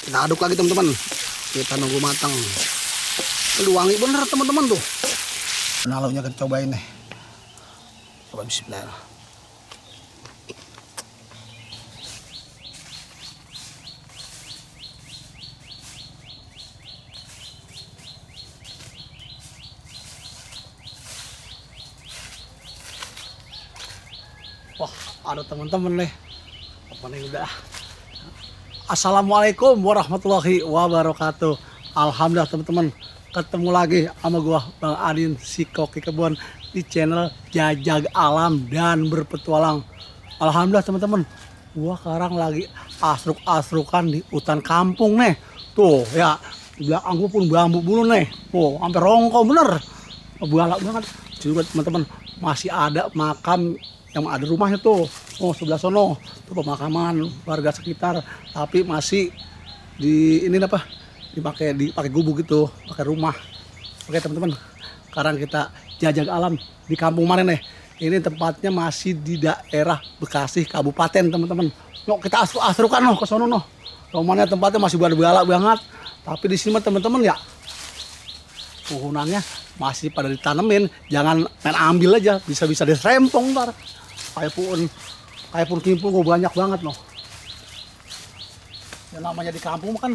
Kita aduk lagi teman-teman. Kita nunggu matang. Aduh, wangi bener teman-teman tuh. Nah, lauknya kita cobain nih. Coba bismillah. Wah, ada teman-teman nih. Apa nih udah. Assalamualaikum warahmatullahi wabarakatuh. Alhamdulillah teman-teman, ketemu lagi sama gua Bang Adin si Koki Kebon di channel Jajag Alam dan Berpetualang. Alhamdulillah teman-teman, gua sekarang lagi asruk-asrukan di hutan kampung nih. Tuh ya, belakang gua pun bambu bulu nih. Tuh, sampai rongko bener. Balak banget. Juga teman-teman, masih ada makam yang ada rumahnya tuh, sebelah sono tuh pemakaman warga sekitar, tapi masih di ini apa dipakai gubuk gitu, pakai rumah. Oke teman-teman, sekarang kita jajag alam di kampung mana nih. Ini tempatnya masih di daerah Bekasi Kabupaten teman-teman. Yuk kita asrukan loh ke sono noh. Rumahnya tempatnya masih balak banget, tapi di sini teman-teman ya pohonannya masih pada ditanemin. Jangan main ambil aja, bisa diserempong ntar. Kayak pun kimpul gue banyak banget loh. Yang namanya di kampung kan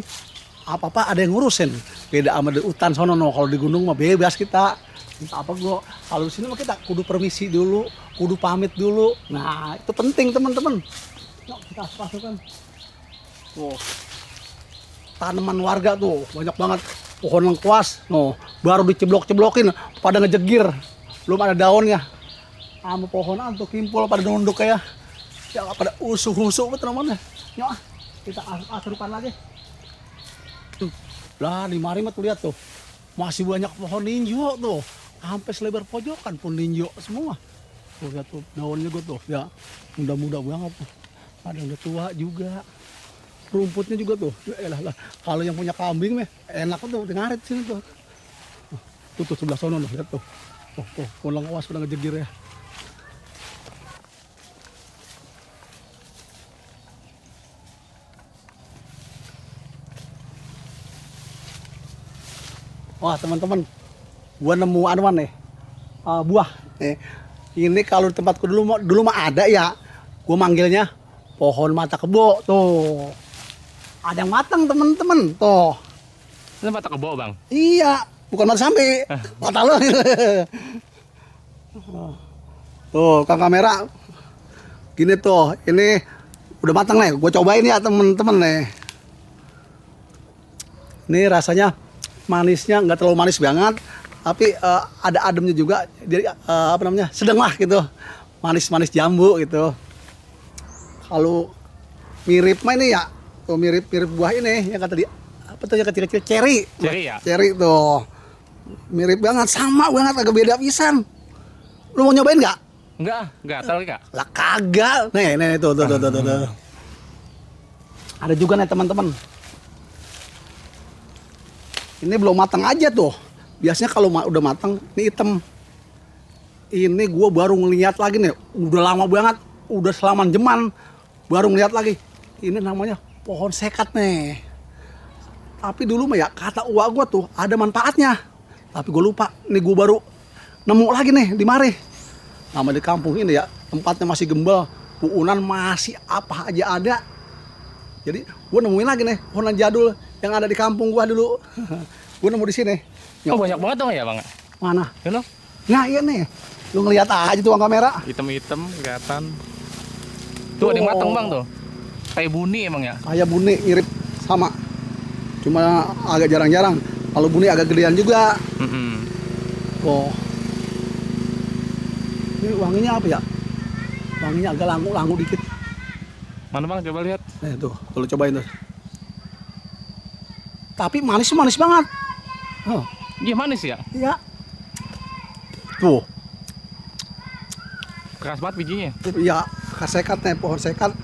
apa-apa ada yang ngurusin. Beda sama di hutan sono no. Kalau di gunung mah bebas kita. Minta apa gua. Kalau di sini mah kita kudu permisi dulu, kudu pamit dulu. Nah, itu penting teman-teman. Yuk kita masukkan. Tuh. Tanaman warga tuh banyak banget. Pohon lengkuas, no, baru diceblok-ceblokin pada ngejegir. Belum ada daunnya. Sama pohonan tuh kimpul pada nunduk kayak ya pada usuh-usuh teman-teman. Yuk kita asrukan lagi. Lah di mari mah tuh lihat tuh masih banyak pohon ninjo tuh, sampai selebar pojokan pun ninjo semua. Tuh lihat tuh daunnya gue tuh ya muda-muda banget tuh. Ada yang udah tua juga. Rumputnya juga tuh. Lah kalau yang punya kambing mah enak tuh ngarit sini tuh. Tuh sebelah sono loh, lihat tuh. Tuh pulang awas udah ngejegir ya. Wah teman-teman, gua nemu anuan nih, buah. Ini kalau di tempatku dulu mah ada ya, gua manggilnya pohon mata kebo. Tuh, ada yang matang teman-teman. Tuh. Ini mata kebo bang? Iya, bukan mata sampai, mata lo. Tuh, kang kamera, gini tuh, ini udah matang nih. Gua cobain ya teman-teman nih. Ini rasanya manisnya nggak terlalu manis banget, tapi ada ademnya juga. Jadi apa namanya, sedang lah gitu, manis jambu gitu. Kalau mirip mah ini ya, tuh mirip buah ini yang kata dia apa tuh yang kecil-kecil ceri Ya? Ceri tuh mirip banget, sama banget, agak beda pisan. Lu mau nyobain nggak? Enggak tahu kak. Lah kagak. Nih tuh. Ada juga nih teman-teman. Ini belum matang aja tuh. Biasanya kalau udah matang, ini hitam. Ini gua baru ngeliat lagi nih. Udah lama banget, udah selaman jeman, baru ngeliat lagi. Ini namanya pohon sekat nih. Tapi dulu mah ya kata uak gua tuh ada manfaatnya. Tapi gua lupa. Ini gua baru nemu lagi nih di mari. Nama di kampung ini ya, tempatnya masih gembel, puunan masih apa aja ada. Jadi gua nemuin lagi nih pohonan jadul yang ada di kampung gua dulu. Gua nemu di sini. Oh banyak banget dong ya bang? Mana? Ini Nah iya nih. Lu ngeliat aja tuh kamera. hitam kelihatan. Tuh ada yang matang bang tuh. Kayak buni emang ya? Kayak buni mirip sama. Cuma agak jarang-jarang. Kalau buni agak gedean juga. Oh. Ini wanginya apa ya? Wanginya agak langu dikit. Mana bang? Coba lihat. Tuh, kalau cobain tuh. Tapi manis banget. Oh, Iya manis ya? iya. Tuh, Keras banget bijinya. iya, sekat nih, pohon sekat.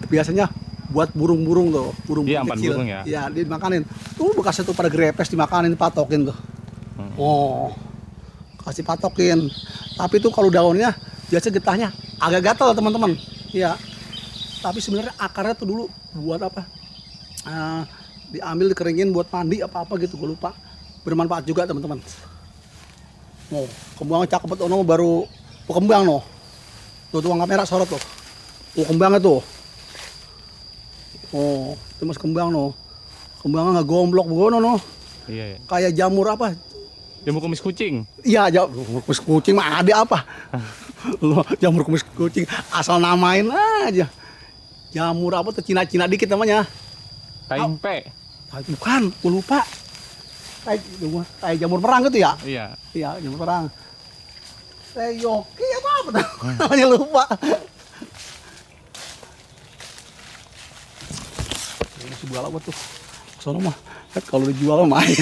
Biasanya buat burung-burung tuh, burung Iya, ampan kecil. burung ya. Iya, dimakanin. Tuh bekasnya tuh pada grepes dimakanin, patokin tuh. Oh, kasih patokin. Tapi tuh kalau daunnya biasa getahnya agak gatal teman-teman. Iya. Tapi sebenarnya akarnya tuh dulu buat apa? diambil dikeringin buat mandi apa gitu, gue lupa. Bermanfaat juga teman-teman. Oh, kembangnya cakep banget, ono baru kembang no. Tuh tuang kamera sorot tuh. Oh, kembangnya tuh. Oh, itu mas kembang no. Kembangnya nggak gomblok begono no. Iya, iya. Kayak jamur apa? Jamur kumis kucing. Iya, jamur kumis kucing mah ada apa? Loh, jamur kumis kucing asal namain aja. Jamur apa tuh, Cina-Cina dikit namanya. Taimpe. Ah, bukan, gue lupa. Kayak jamur perang gitu ya? Iya. Iya, jamur perang. Seyoki apa tuh? Namanya lupa. Ini si bala buat tuh. Soalnya mah kalau dijual mah main,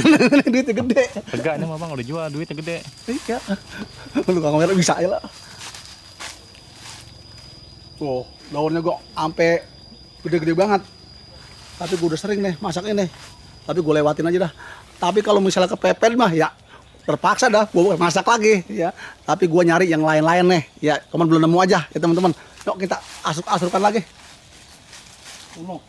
duitnya gede. Tegaknya mah bang udah jual duitnya gede. Iya. Lu kamera bisa ya lah. Tuh, daunnya gua ampe gede-gede banget. Tapi gue udah sering nih masak ini. Tapi gue lewatin aja dah. Tapi kalau misalnya kepepet mah ya terpaksa dah gue masak lagi ya. Tapi gue nyari yang lain-lain nih. Ya, cuman belum nemu aja ya teman-teman. Yuk kita asuk-asukkan lagi. No.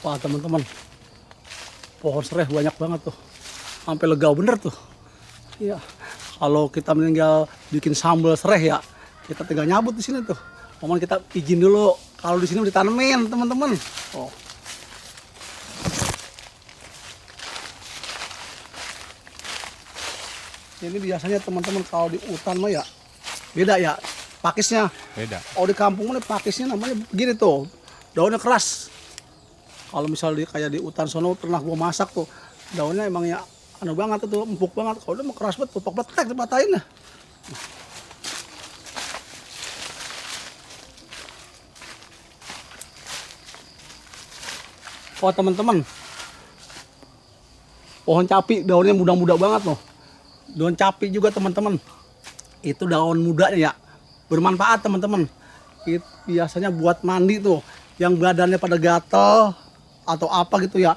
Wah teman-teman, pohon serai banyak banget tuh, sampai legau bener tuh. Iya, kalau kita meninggal bikin sambal serai ya, kita tinggal nyabut di sini tuh. Momen kita izin dulu, kalau di sini udah ditanemin teman-teman. Oh. Ini biasanya teman-teman kalau di hutan mah ya beda ya pakisnya. Beda. Oh di kampung mah pakisnya namanya begini tuh, daunnya keras. Kalau misal kayak di hutan sono pernah gua masak tuh, daunnya emang ya anu banget tuh, empuk banget. Kalau udah mau keras banget, tutok betek dipatahin ya. Oh teman-teman, pohon capi daunnya muda-muda banget loh. Daun capi juga teman-teman, itu daun mudanya ya bermanfaat teman-teman. Itu biasanya buat mandi tuh, yang badannya pada gatel atau apa gitu ya,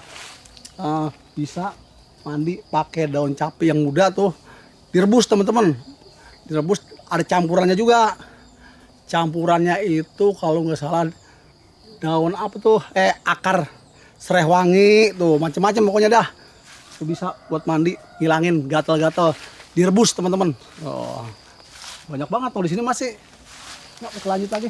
bisa mandi pakai daun capi yang muda tuh, direbus teman-teman. Direbus ada campurannya juga. Campurannya itu kalau nggak salah daun apa tuh, akar serai wangi tuh, macam-macam pokoknya dah. Itu bisa buat mandi, ngilangin gatal-gatal. Direbus teman-teman. Oh, banyak banget tuh di sini masih. Nggak, kita lanjut lagi.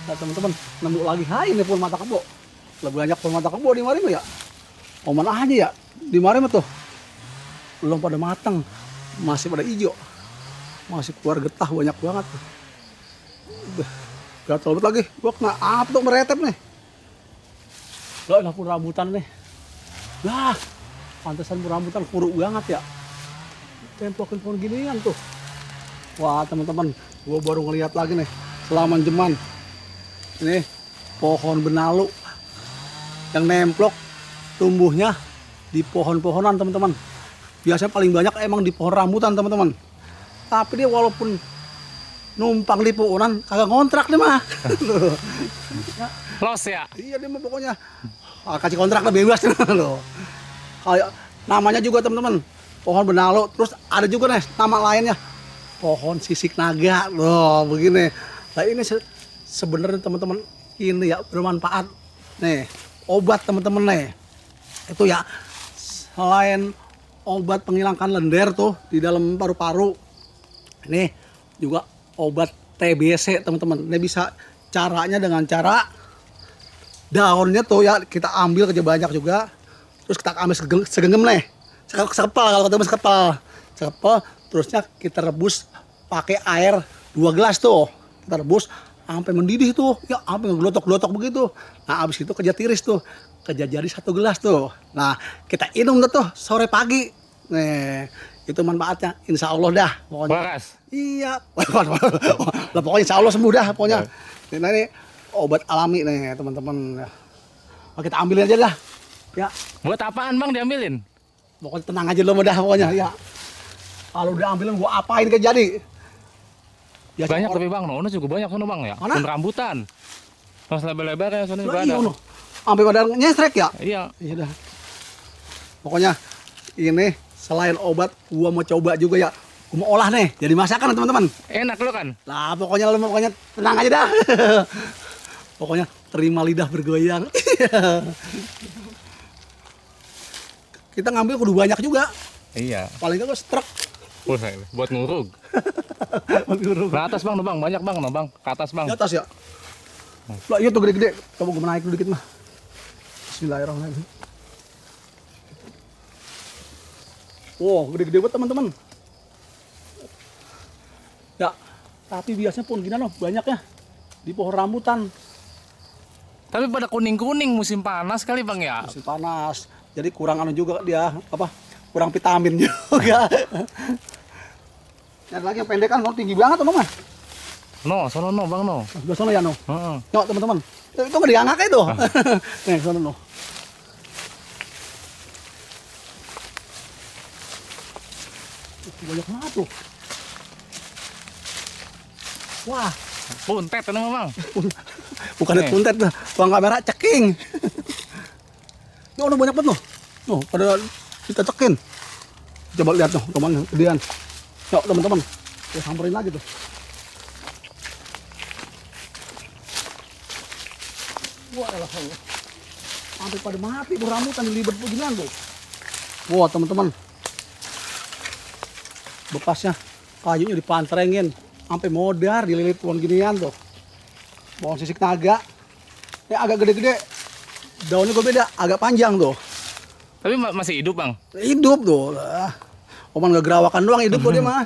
Nah teman-teman, nemu lagi hai ini pohon mata kebo. Lebih banyak pohon mata kebo di mari ya. Oh mana aja ya di mari tuh. Belum pada matang, masih pada hijau, masih keluar getah banyak banget. Gatal banget lagi, gua kena apa tuh meretep nih. Lah pun rambutan nih. Lah, pantesan rambutan kuruk banget ya. Templokin pohon ginian tuh. Wah teman-teman, gua baru ngeliat lagi nih Selaman Jeman. Ini pohon benalu yang nemplok tumbuhnya di pohon-pohonan teman-teman. Biasanya paling banyak emang di pohon rambutan teman-teman. Tapi dia walaupun numpang di pohonan kagak ngontrak deh mah. Los ya? Iya dia mah pokoknya kasih kontrak lah bebas loh. Kayak namanya juga teman-teman pohon benalu. Terus ada juga nih nama lainnya pohon sisik naga loh begini. Nah ini sebenarnya teman-teman ini ya bermanfaat nih, obat teman-teman nih. Itu ya selain obat penghilangkan lendir tuh di dalam paru-paru, ini juga obat TBC teman-teman. Ini bisa caranya dengan cara daunnya tuh ya kita ambil aja banyak juga, terus kita ambil segenggam nih, sekepal kalau ketemu sekepal, terusnya kita rebus pakai air 2 gelas tuh, kita rebus sampai mendidih tuh, ya sampai ngegelotok-gelotok begitu. Nah abis itu kerja tiris tuh, kerja jadi 1 gelas tuh. Nah kita minum tuh sore pagi. Nih Itu manfaatnya, insya Allah dah pokoknya. Waras. Iya, lah pokoknya insya Allah sembuh dah pokoknya. Nah ini obat alami nih teman-teman. Nah, kita ambilin aja dah. Ya, Buat apaan bang diambilin? pokoknya tenang aja lo dah pokoknya. Ya, kalau udah ambilin gua apain kan jadi. Ya, Banyak tapi bang, no juga banyak sono bang ya. Mana? Pun rambutan. Terus lebar-lebar ya sono juga Lah, ada. iya, no. Sampai pada nyesrek ya. Iya. Iya dah. Pokoknya ini selain obat, gua mau coba juga ya. Gua mau olah nih, jadi masakan teman-teman. Enak lo kan? Lah pokoknya tenang aja dah. Pokoknya terima lidah bergoyang. Kita ngambil kudu banyak juga. Iya. Paling nggak truk. Buat ngurug. Ke atas bang, no bang, banyak bang, no bang. Ke atas bang. Di atas ya. Lah iya tuh gede-gede. Coba gua naik dulu dikit mah. Bismillahirrahmanirrahim. Wow, gede-gede banget teman-teman. Ya, tapi biasanya pun gini loh, banyak ya di pohon rambutan. Tapi pada kuning-kuning musim panas kali bang ya. Musim panas, jadi kurang anu juga dia apa? Kurang vitamin juga. Ada lagi yang pendek kan, tinggi banget tuh mah. No, sono no bang no. Sebelah sana ya no. Heeh. Yuk teman-teman, itu nggak diangkat itu. Nih sana no. Banyak banget tuh. Wah, Puntet itu bang. bukan Nih. puntet dah, bang kamera ceking. Tuh ada banyak banget noh. Tuh pada kita cekin. Coba lihat tuh teman gedean. Yuk teman-teman, kita samperin lagi tuh. Wah elah Allah. Sampai pada mati tuh rambutan dilibet beginian tuh. Wah teman-teman. Bekasnya kayunya dipantrengin sampai modar dililit pohon ginian tuh. Pohon sisik naga. Ya agak gede-gede. Daunnya gue beda, agak panjang tuh. Tapi masih hidup bang. Hidup tuh. Oman gak gerawakan doang hidup tuh dia mah.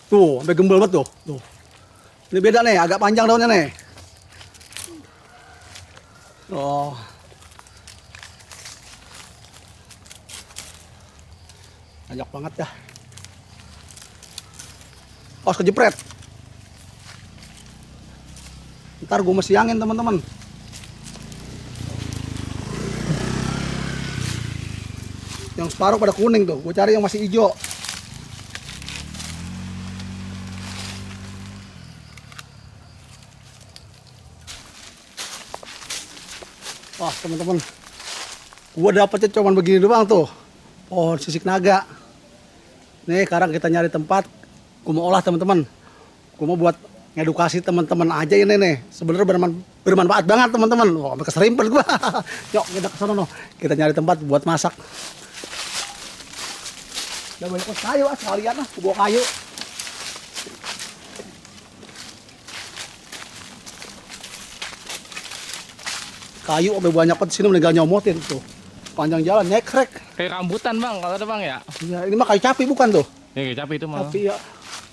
Tuh, sampai gembel banget tuh. Tuh. Ini beda nih, agak panjang daunnya nih. Oh. Banyak banget dah. Awas kejepret. Ntar gue mesti angin teman-teman. Yang separuh pada kuning tuh, gue cari yang masih hijau. Wah teman-teman, gue dapetnya cuman begini doang tuh, pohon sisik naga. Nih sekarang kita nyari tempat, gue mau olah teman-teman. Gue mau buat ngedukasi teman-teman aja ini nih. Sebenarnya bermanfaat banget teman-teman. Wah sampai keserimpet gue. Yuk kita kesana no. Kita nyari tempat buat masak. Udah banyak kayu sekalian lah, gue bawa kayu. Kayu sampai banyak banget sini meninggal nyomotin tuh. Panjang jalan nyekrek. Kayak rambutan bang, kalau ada bang ya. Ya, ini mah kayu capi bukan tuh. Ya kayak capek itu mah. Tapi ya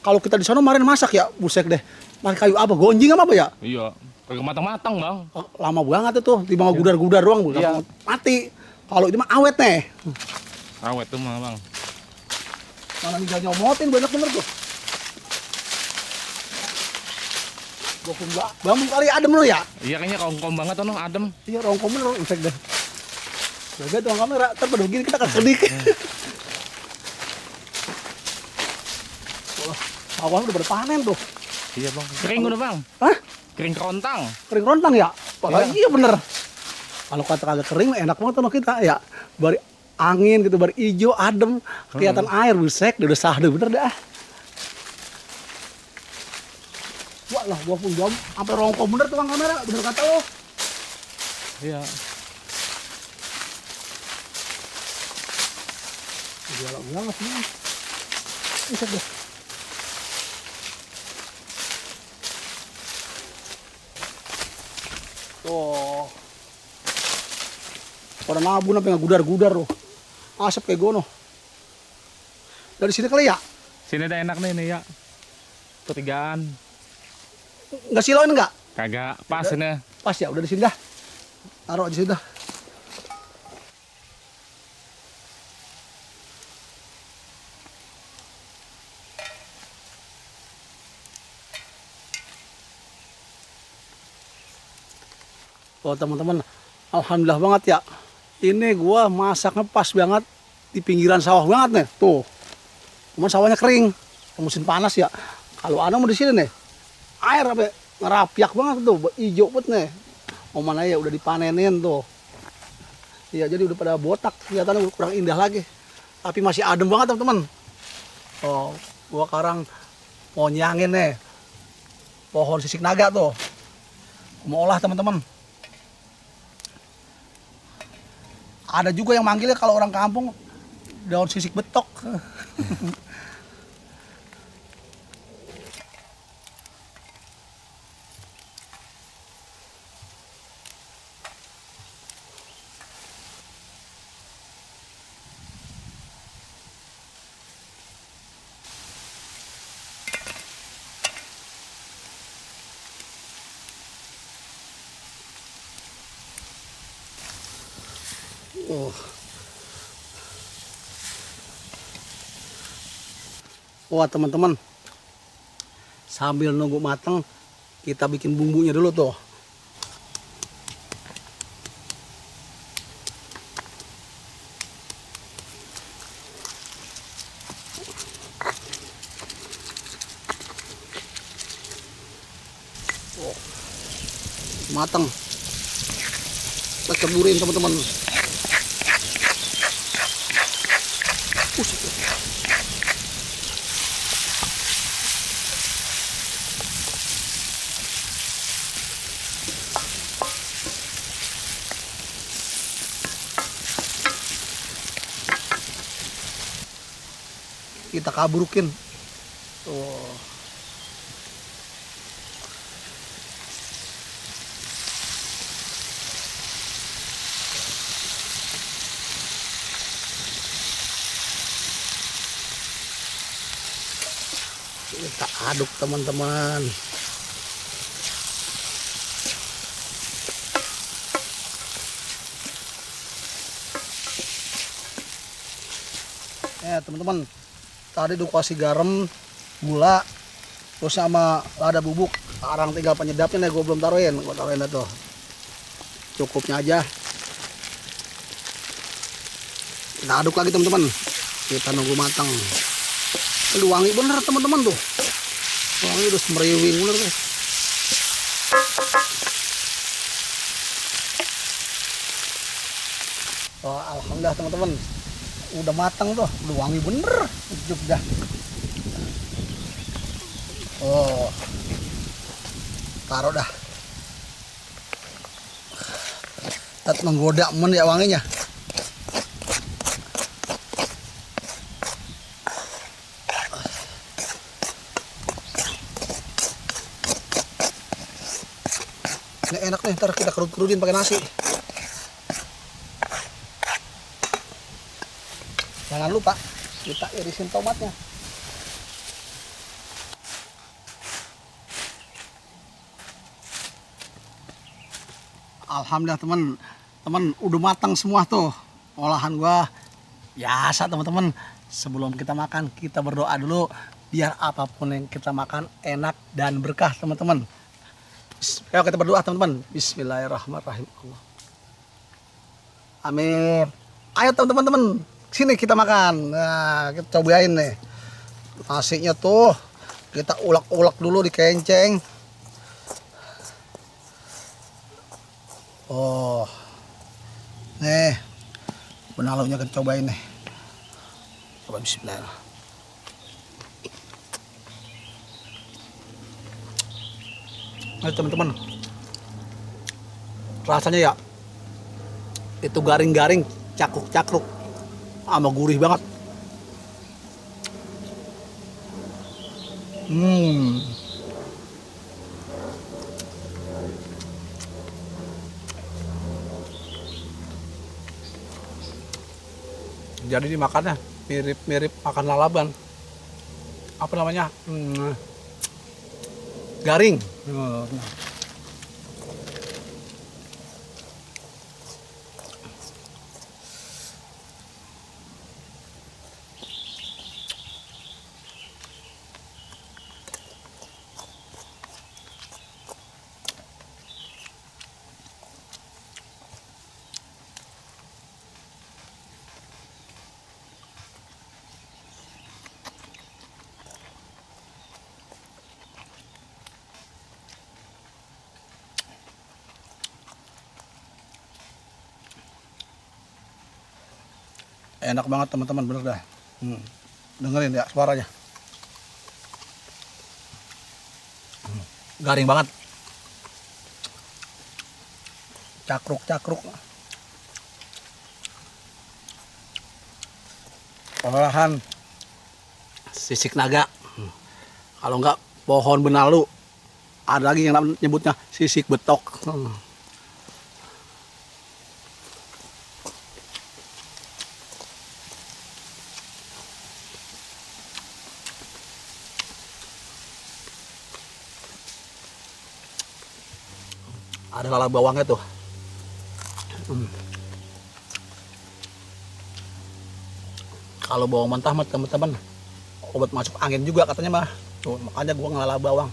kalau kita di sana kemarin masak ya, busek deh. Pakai kayu apa? Gonjing apa ya? Iya. Kagak matang-matang bang. Oh, lama banget itu, timbang gudar-gudar doang, Iya. mati. Kalau ini mah awet nih. Awet tuh mah bang. Mana ninggal nyomotin banyak bener tuh. Bambu kali adem lu ya? Iya kayaknya kongkom banget tuh no, adem. Iya rongkom bener, insek deh. Jaga tuh kamera, ntar pada begini kita akan kedik. Wah, sawah udah berpanen tuh. Iya bang. Kering udah bang. Hah? Kering kerontang. Kering rontang ya? Wah, Iya. iya bener. Kalau kata kagak kering enak banget tuh kita ya. Bari angin gitu, bari hijau, adem, kelihatan air, busek, udah sah deh bener dah. Wah lah, gua pun jam sampai rongkom bener tuh bang kamera, bener kata lo. Iya. Galak banget nih. Buset deh. Tuh. Pada nabun sampai ngegudar-gudar loh. Asap kayak gono. Dari sini kali ya? Sini udah enak nih ya. Pertigaan. Nggak siloin nggak? Kagak pas ini. Pas ya, udah di sini dah. Taruh di sini dah. Oh teman-teman, alhamdulillah banget ya. Ini gua masaknya pas banget di pinggiran sawah banget nih. Tuh. Cuman sawahnya kering. Musim panas ya. Kalau ada mau di sini nih, air apa ngerapiak banget tuh, hijau banget nih. Oman aja udah dipanenin tuh. Iya, jadi udah pada botak, kelihatannya kurang indah lagi. Tapi masih adem banget teman-teman. Oh, gua sekarang mau nyangin nih pohon sisik naga tuh. Mau olah teman-teman. Ada juga yang manggilnya kalau orang kampung daun sisik betok. Oh. Wah teman-teman, sambil nunggu matang kita bikin bumbunya dulu tuh. Oh, matang, kita ceburin teman-teman. Kita kaburukin. Oh. Kita aduk teman-teman. Teman-teman, tadi udah kasih garam, gula, terus sama lada bubuk. Sekarang tinggal penyedapnya nih, gue belum taruhin. Gue taruhin dah tuh. Cukupnya aja. Kita aduk lagi teman-teman. Kita nunggu matang. Aduh, wangi bener teman-teman tuh. Wangi udah semeriwing bener tuh. Oh, alhamdulillah teman-teman. Udah matang tuh, udah wangi bener. Ujuk dah. Oh, taruh dah. Tat menggoda men ya wanginya. Ini enak nih, ntar kita kerut-kerutin pakai nasi. Jangan lupa kita irisin tomatnya. Alhamdulillah teman-teman udah matang semua tuh olahan gua. Biasa teman-teman, sebelum kita makan kita berdoa dulu biar apapun yang kita makan enak dan berkah teman-teman. Ayo kita berdoa teman-teman. Bismillahirrahmanirrahim. Allah. Amin. Ayo teman-teman, sini kita makan. Nah, kita cobain nih. Nasinya tuh kita ulek-ulek dulu di kenceng. Oh. Nih. Benalunya kita cobain nih. Coba bismillah. Nah, teman-teman. Rasanya ya itu garing-garing, cakruk-cakruk. Sama gurih banget. Jadi dimakannya mirip-mirip makan lalaban. Apa namanya? Garing. Enak banget teman-teman, bener dah. Dengerin ya suaranya. Garing banget. Cakruk-cakruk. Olahan sisik naga. Kalau enggak pohon benalu. Ada lagi yang nyebutnya sisik betok. Ada lala bawangnya tuh. Kalau bawang mentah mah teman-teman obat masuk angin juga katanya mah. Tuh, makanya gua ngelala bawang.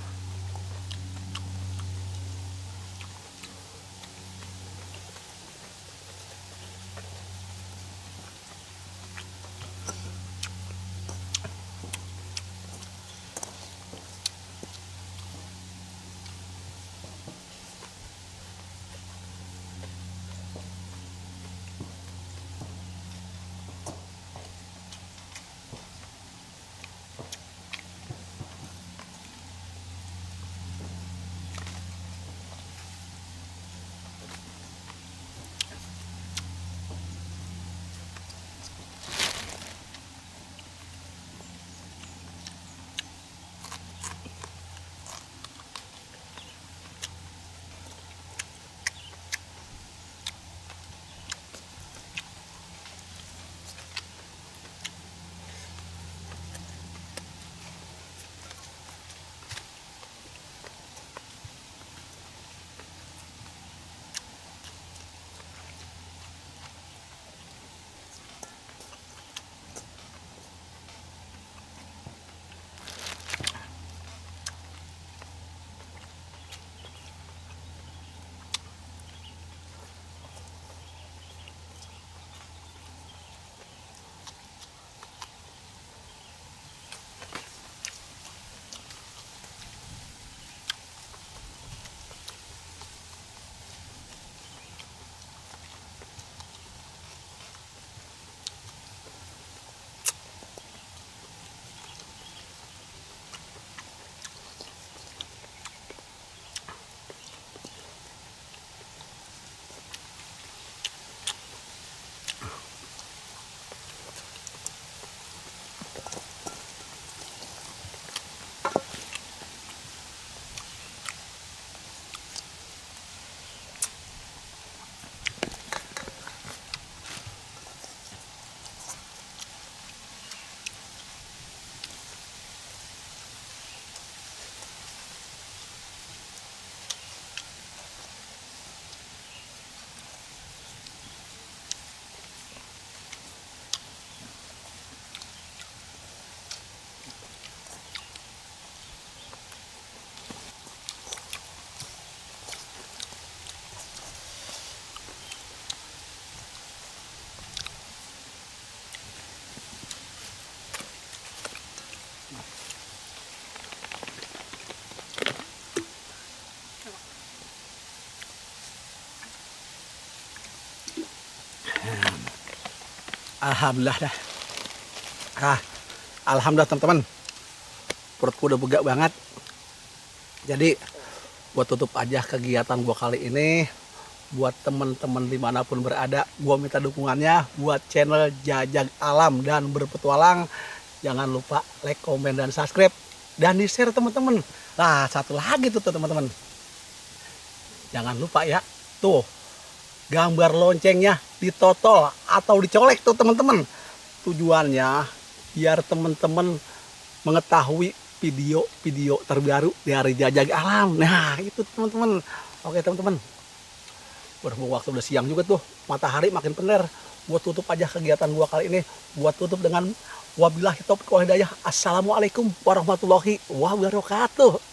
Alhamdulillah dah. Alhamdulillah teman-teman. Perutku udah begak banget. Jadi buat tutup aja kegiatan gua kali ini. Buat teman-teman dimanapun berada, gua minta dukungannya buat channel Jajag Alam dan Berpetualang. Jangan lupa like, komen, dan subscribe. Dan di share teman-teman. Nah, satu lagi tuh teman-teman. Jangan lupa ya. Tuh. Gambar loncengnya ditotol atau dicolek tuh teman-teman. Tujuannya biar teman-teman mengetahui video-video terbaru dari Jajag Alam. Nah itu teman-teman. Oke teman-teman, berhubung waktu udah siang juga tuh, matahari makin bener. Buat tutup aja kegiatan gua kali ini. Buat tutup dengan wabillahi taufiq wal hidayah. Assalamualaikum warahmatullahi wabarakatuh.